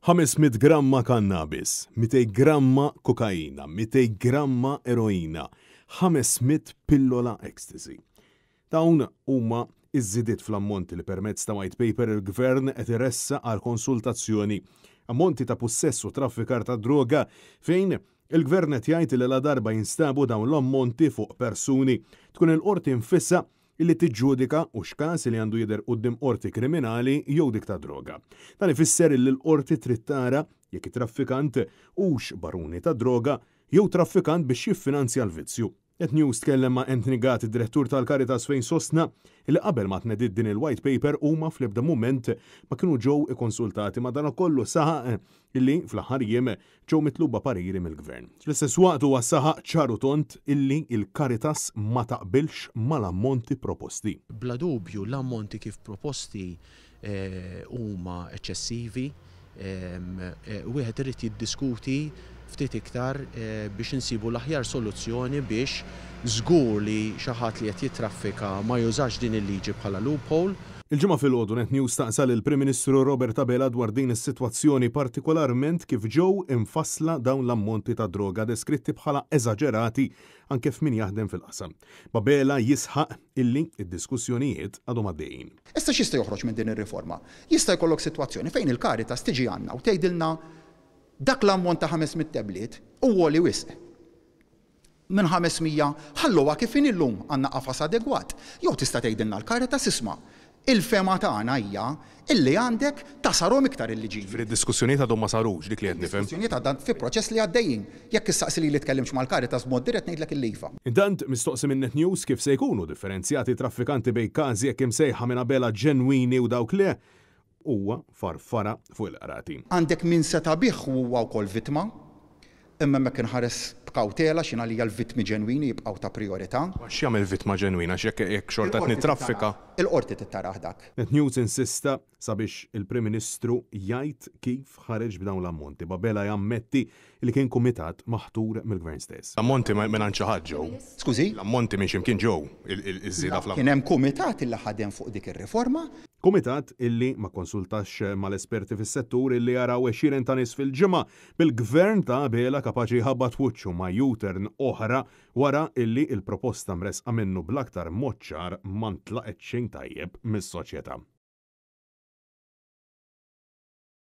500 gramma kannabis, 200 gramma kokaina, 200 gramma eroina, 500 pillola ecstasy. Dawn huma iż-żidiet fl-ammonti li permezz ta' white paper il-Gvern qed iressaq għal konsultazzjoni. Ammonti ta' pussess u traffikar ta' droga fejn il-Gvern qed jgħid li ladarba jinstabu dawn l-ammonti fuq persuni, tkun il-Qorti nfisha illi tiġġudika hux każ li għandu jidher quddiem qorti kriminali jew dik tad-droga. Dan ifisser illi l-qorti trid tara jekk it-traffikant hux baruni tad-droga jew traffikant biex jiffinanzja l-vizzju. Net News tkellem ma' Anthony Gatt, id-Direttur tal-Caritas fejn sostna illi qabel ma tnediet din il-White Paper huma fl-ebda mument ma kienu ġew ikkonsultati madankollu saħaq illi fl-aħħar jiem ġew mitluba pariri mill-Gvern. Fl-istess waqt huwa saħaq ċar u tond illi l-Caritas ma taqbilx mal-ammonti proposti. Bla dubju l-ammonti kif proposti huma eċċessivi. Wieħed irid jiddiskuti ftit iktar biex insibu l-aħjar soluzzjoni biex żgur li xi ħadd li qed jittraffika ma jużax din il-liġi bħala loophole. Il-Ġimgħa filgħodu Net News staqsa lill-Prim Ministru Robert Abela dwar din is-sitwazzjoni, partikolarment kif ġew imfassla dawn l-ammonti ta' droga deskritti bħala eżaġerati anke f'min jaħdem fil-qasam. B'Abela jisħaq illi d-diskussjonijiet għadhom għaddejjin. Issa x'jista' joħroġ minn din ir-riforma? Jista' jkollok sitwazzjoni fejn il-Caritas tiġi għandna u tgħidilna dak l-ammont ta' 500 tablet hu għoli wisq. Minn 500, ħalluha kif inhi llum, għandna qafas adegwat. Jew tista' tgħidilna l-Caritas, isma', il-fehma tagħna hija illi għandek tagħsarhom iktar il-liġijiet. Jiġifieri d-diskussjonijiet għadhom ma sarux, dik li qed nifhem. Id-diskussjonijiet għadha fi proċess li għaddejjin. Jekk issaqsi lili tkellimtx mal-Caritas b'mod dirett ngħidlek illi iva. Intant, mistoqsi minn Net News kif se jkunu differenzjati t-traffikanti bejn każi hekk imsejħa minn Abela ġenwini u dawk le, Huwa farfara fuq il-qrati. Għandek min seta' bih u huwa wkoll vittma, imma hemmhekk inħares b'kawtela għax jien għalija l-vittmi ġenwini jibqgħu ta' prijorità. Ma x'jagħmel vittma ġenwina għax jekk jekk xorta qed nittraffika. Il-Qorti trid tarah dak. Net News insista sabiex il-Prim Ministru jgħid kif ħareġ b'dawn l-ammonti, b'Abela jammetti li kien kumitat maħtur mill-Gvern stess. L-ammonti mingħand xi ħadd ġew. Skużi? L-ammonti minn xi mkien ġew, iż-żieda fl-. Kien hemm kumitat illi ħadem fuq dik ir-riforma. Kumitat illi ma kkonsultax mal-esperti fis-settur illi jaraw għexieren ta' nies fil-ġimgħa, bil-Gvern ta' Abela kapaċi jħabbat wiċċu ma' U-turn oħra wara illi l-proposta mressqa minnu bl-aktar mod ċar ma ntlaqgħet xejn tajjeb mis-soċjetà.